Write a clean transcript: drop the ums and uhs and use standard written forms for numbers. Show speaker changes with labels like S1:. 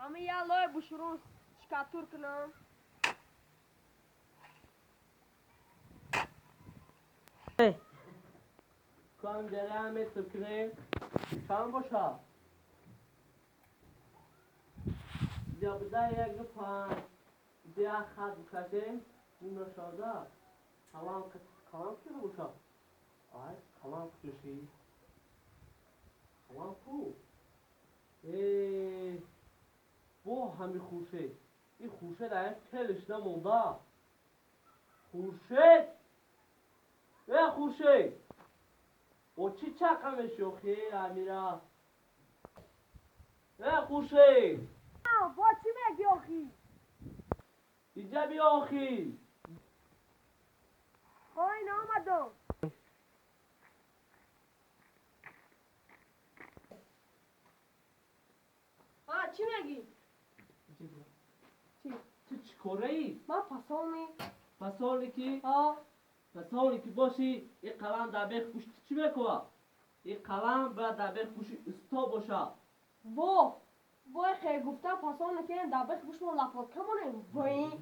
S1: Ҳами я лой бушурун штукатур кунам.
S2: Кам ҷараён метр кунем, чанд боша? Ҷабда як панҷ, як хат бикашем, ношода қалам, қалам ки боша? Ай, қалам куши, қалам ку. Э, бо ҳами Хуршед, ин Хуршед ая келиш намонда. Хуршед, э, Хуршед, бо чӣ чақа меши охи, амира? Э, Хуршед!
S1: Бо чӣ мегӣ охи?
S2: Иҷа биё охи.
S1: Ой, наомадам. А чӣ мегӣ?
S2: Чӣ? Ту чӣ кораӣ?
S1: Ман пасони.
S2: Пасони ки?
S1: А.
S2: Пасони ки бошӣ, ин қалам дар бех гӯшти чӣ мекунад? Ин қалам бояд дар бех гӯши усто бошад.
S1: Во вой, хе гуфта, пасони ки дар бех гӯшмон лапотка монем, вой.